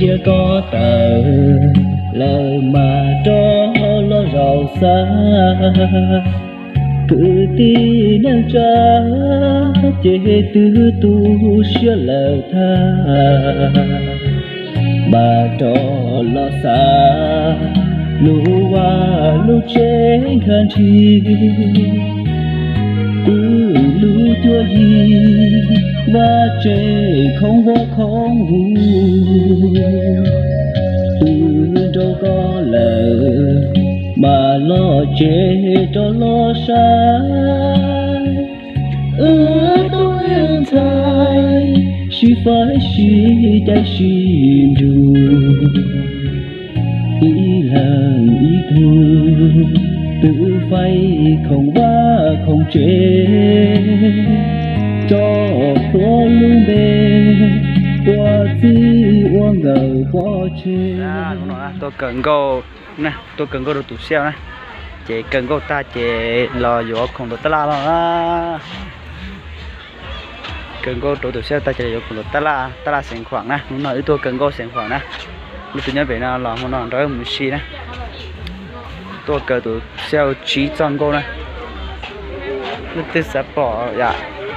Tias koj tawm lawm mas rov los zaum xav, kwv tij neej tsa ces twb tu siab lawm tag. Mas rov los xav lub vaj lub tsev nkag nrhi, twb lub cuab yig vaj tsev khoov voj khoov vus, twb nrog koj lawm mas los tsev rov los saib. Wb tub wb ntxhais sib faib sib cav sib nrug, ib leeg ib tug, twb faib khoom vaj khoom tsev, tso plhuav lub npe ua txij ua nkawm pov tseg. Tuaj kaw nkauj, tuaj kaw nkauj rau tus xiaj na, ces kaw nkauj tag ces los yuav khoom ntaus tab laj no na. Kaw nkauj rau tus xiaj tag ces los yuav khoom ntaus tab laj, tab laj Xeev Khuam na. Hnub no wb tuaj kaw nkauj Xeev Khuam na. Leej twg nyob pem no los hmo no nrog wb mus ua si na. Tuaj kaw tus xiaj tsib txoj nkauj na. Leej twg xav pom,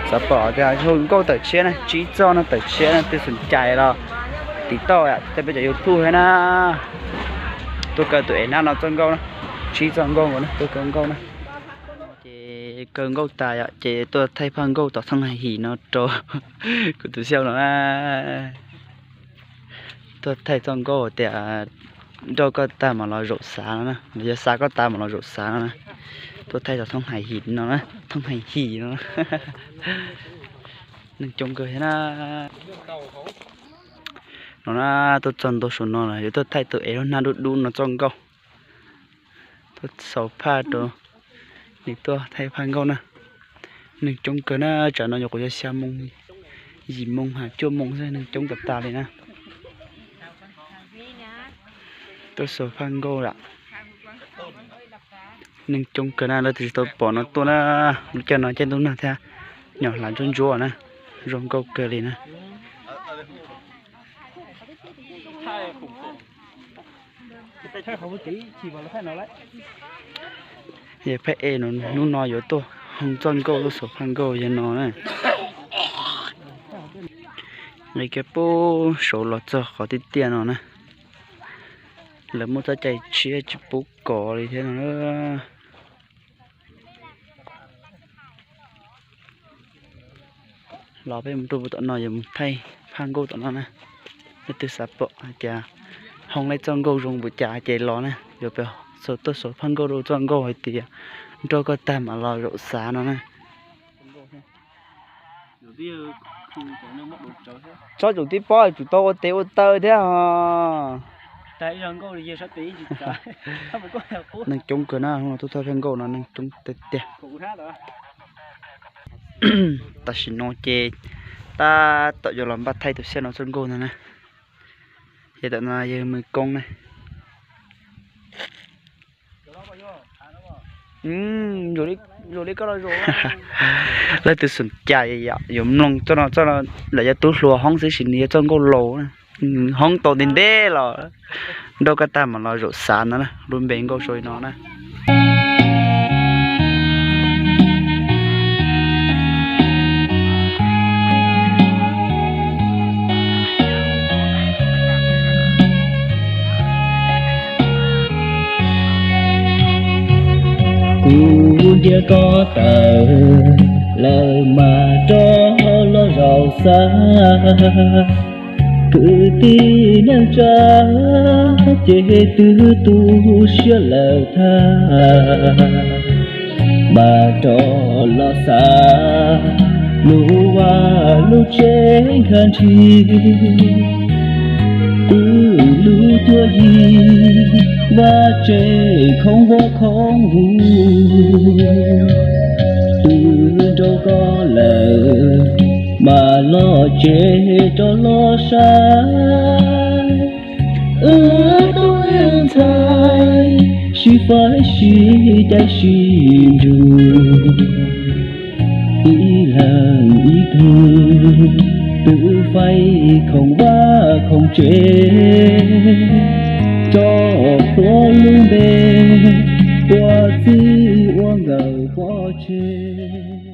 xav pom tias nkauj tawm tshiab na, tsib txoj no tawm tshiab na, leej twg xom cai los tiv tauj tej peb cov YouTube thiab na. Tuaj kaw tus ev nab no txoj nkauj na, tsib txoj nkauj nkaus na, tuaj kaw nkauj na. Ces kaw nkauj tas yom, ces tuaj thaij phaj nkauj tom thooj hais him no rau kuv tus xiaj no na. Tuaj thaij txoj nkauj tias nrog koj tag mam los zaum xav no na, los yog xav koj tag mam los zaum xav no na. Tuaj thaij tom thooj hais him no na, thooj hais him no. Neeg coob kawg thiab na. No na, tuaj txog ntua saum no lawm yuav tuaj thaij tus ev lub hnab dub dub no txoj nkauj. Tuaj xaus phaj rau nws tuaj thaij phaj nkauj na. Neeg coob kawg na, tsam no nyuam qhuav yog xya moo, yim moo ha cuaj moo xwb neeg coob tas tas li na. Tuaj xaus phaj nkauj lawm. Neeg coob kawg na, lawv twb tsis tau pom no tuaj na. Lub caij no caij ntuj nag thiab, nyuam hlav ntsuab ntsuab na, zoo nkauj kawg li na. Yog phaj ev no, hnub no yuav tuaj hoo txoj nkauj tuaj xaus phaj nkauj yog no na. Nqis kiag pub saud los txog qhov tiaj tiaj no na. Lawv muaj txoj cai tshiab tsis pub kov li thiab no. Los peb mus rau tom no yuav mus thaij phaj nkauj tom no na. Leej twg xav pom hais tias hoo li txoj nkauj zoo npaum cas ces los na, yuav pem tuaj xaus phaj nkauj rau txoj nkauj hais tias nrog koj tag mam los zaum xav no na. Tsob tseem tib pob tsum tau ua tes ua taw thiab os. Neeg coob kawg na, hnub no tuaj thaij phaj nkauj no neeg coob tiag tiag. Tam sim no ces tab tom yuav los npaj thaij tus xiaj no txoj nkauj no na. Ces tam no yog Mws Koob na. Leej twg xom cai yom, yuav mloog txoj no, txoj no lawv yog tub hluas hoob xwb sis nws yog txoj nkauj laus na. Hoob tau ntev ntev los nrog koj tag mam los zaum xav no na, lub npe nkauj sau li no na. Kuv ntiab koj tawm lawm mas rov los zaum xav, kwv tij neej tsa ces twb tu siab lawm tag. Mas rov los xav lub vaj lub tsev nkag nrhi, twb lub cuab yig vaj tsev khoov voj khoov vus, twb nrog koj lawm mas los tsev rov los saib. Wb tub wb ntxhais sib faib sib cav sib nrug, ib leeg ib tug, twb faib khoom vaj khoom tsev, tso plhuav lub npe ua txij ua nkawm pov tseg.